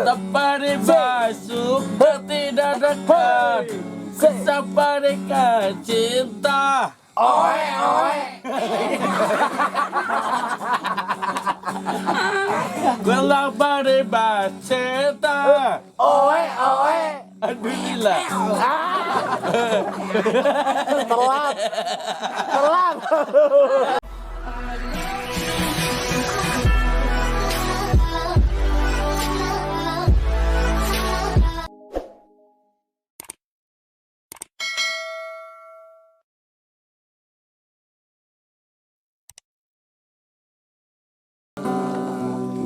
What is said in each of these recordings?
Tepat suka tidak dekat sampai cinta. Oe oe. Gelap cinta. Oe oe. Alhamdulillah. Telat. Telat.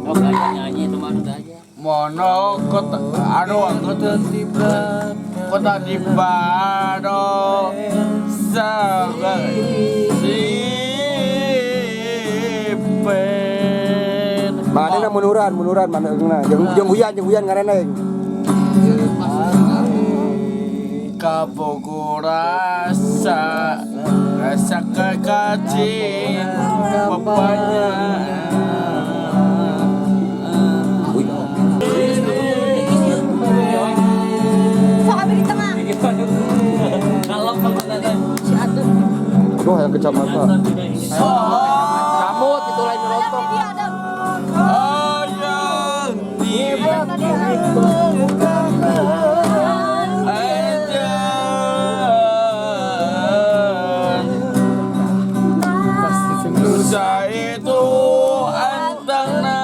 Oh, nggak nyanyi itu mah udah aja. Mono kota anu kota tiba kota di Bado sipet. Mana na munuran, munuran mana eungna. Jeung jeung huyan ngareneng. Kabogo rasa rasa kekacin bapaknya. Sok abi di tengah. Kalau Si Atuh. Aduh, yang kecamatan. Kamu itu lain Adam rontok. di dia Adam. Ayang di Adam di dia. Ajan Nusa itu antana.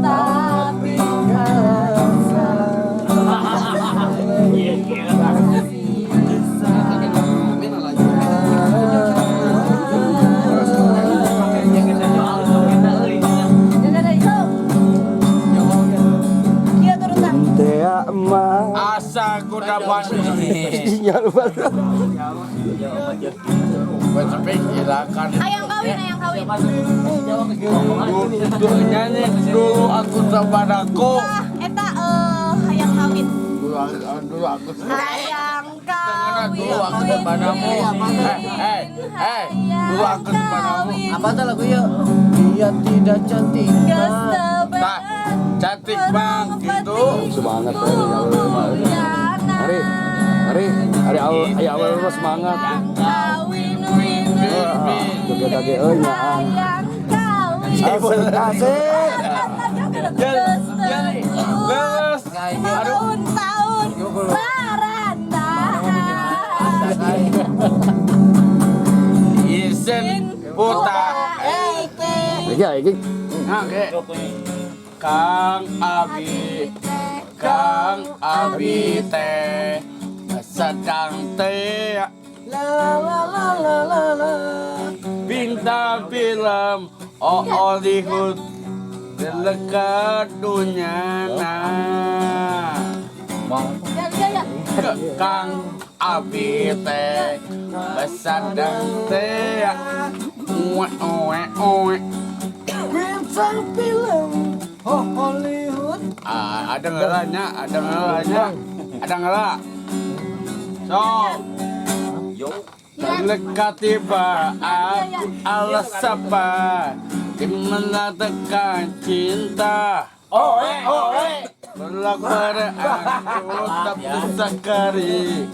Tapi Iya turutan. Tea mah. Asa ku dapat Iya lupa. Tapi silakan. Hayang kawin, hayang kawin. Dulu nyanyi dulu aku kepadaku. Ah, eta hayang kawin. Dulu dulu aku Hayang kawin. Dulu aku kepadamu. Eh eh eh dulu aku kepadamu. Apa tuh lagu yuk? Dia tidak cantik. Nah, cantik bang gitu. Semangat hari hari hari awal hari awal mah semangat. Kawin win win. Joget kage euy nyaan. Hayang kawin. Asik asik. Geus. Tahun-tahun barandahan. Isen puta. Iki iki Oke. Kang Abi, Kang Abi teh sedang teh La la la la la la. bintang film oh Hollywood dekat dunia nah. Ya, ya, ya. Kang Abi teh sedang teh oe oe oe. Bintang film oh Hollywood. Ah, ada ngelanya, ada ngelanya, ada ngela. So, lekat tiba aku alas apa di mengatakan cinta. Oe oe. Berlaku aku tak sekali,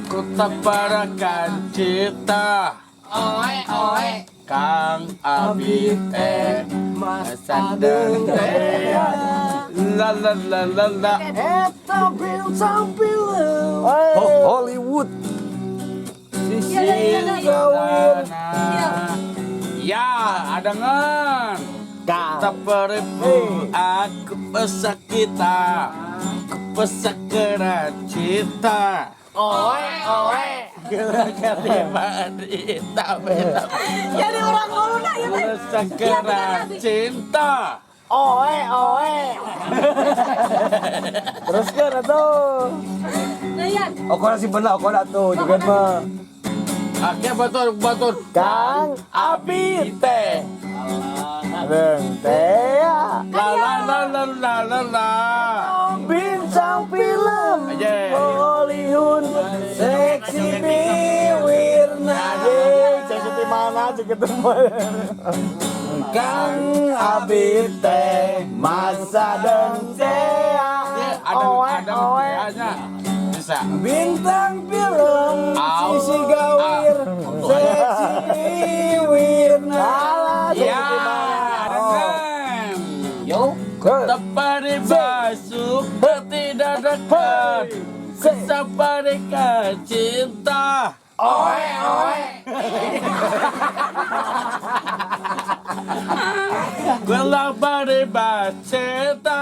ku tak parakan cinta. Oe oe. Kang Abi teh Mas sadar teh la la la la la. Eta bintang film. Oh, Hollywood. Ya, ya, ya, ya, ya. Ya, ada ngan. Tak beribu aku pesakita, aku pesakera cinta. Oe oe. Jadi Jadi orang nguluna ya teh. Pesakera cinta. Oe oe. Teruskan atuh. Dayan. Okona simpen lah, okona tuh, juga mah. Oke, batur batur. Kang Abi teh. Reng teh. La la la la la la la. Bintang film Aja. Hollywood seksi biwirna. Seksi di mana sih ketemu? Kang Abi teh masa dan tea. Ada Oe ada oe. nya. Bisa. Bintang film Au. sisi gawir seksi biwirna. Ya, dengan. Yo. Tepari basuh tidak dekat. Sampai ke cinta. Oe oe. Gelap cinta.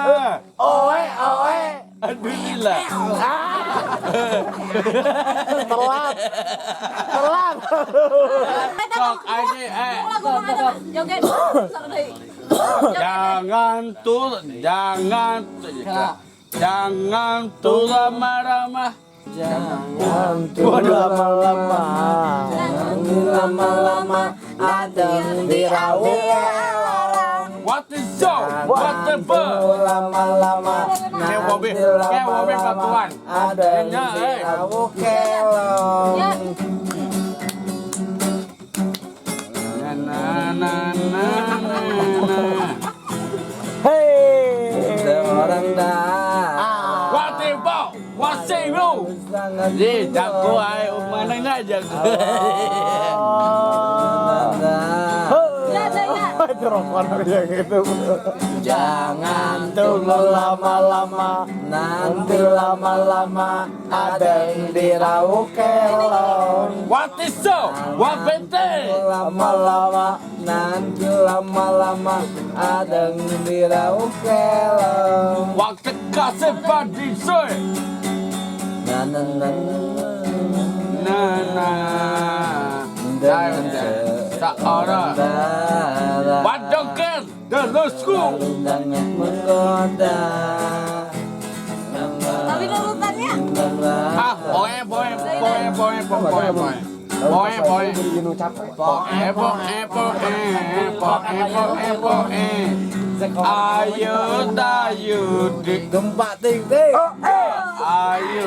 Oe oe. Aduh gila. Telat. Telat. Sok aja eh. Lagu Mang Adam. Joget. Sok deui. Jangan tuh, jangan jangan tuh lama-lama. Jangan tuh lama-lama. Lama-lama ada di What is so? What the fuck? lama-lama. Kayak Bobby, kayak Bobby batuan. Ada Ya, di eh. kelong. Ya. Na na na na na. Hei. Seorang dah. What the fuck? What say you? Ji, jago ae umananya jago. Ya, ya. Itu rokokan kayak gitu. Jangan tunggu lama-lama, nanti lama-lama ada yang dirau kelon. What is so? What bete? Lama-lama, nanti lama-lama ada yang dirau kelon. Waktu kasih padi soy. Na na na na. Na na. Dengan Seorang. Wadoken terusku. Sangat menggoda. Tapi urutannya. Ah, poe poe poe poe poe poe. Poe poe. Poe poe poe poe poe poe. Ayo tayu di Gempa ting ting. ayo.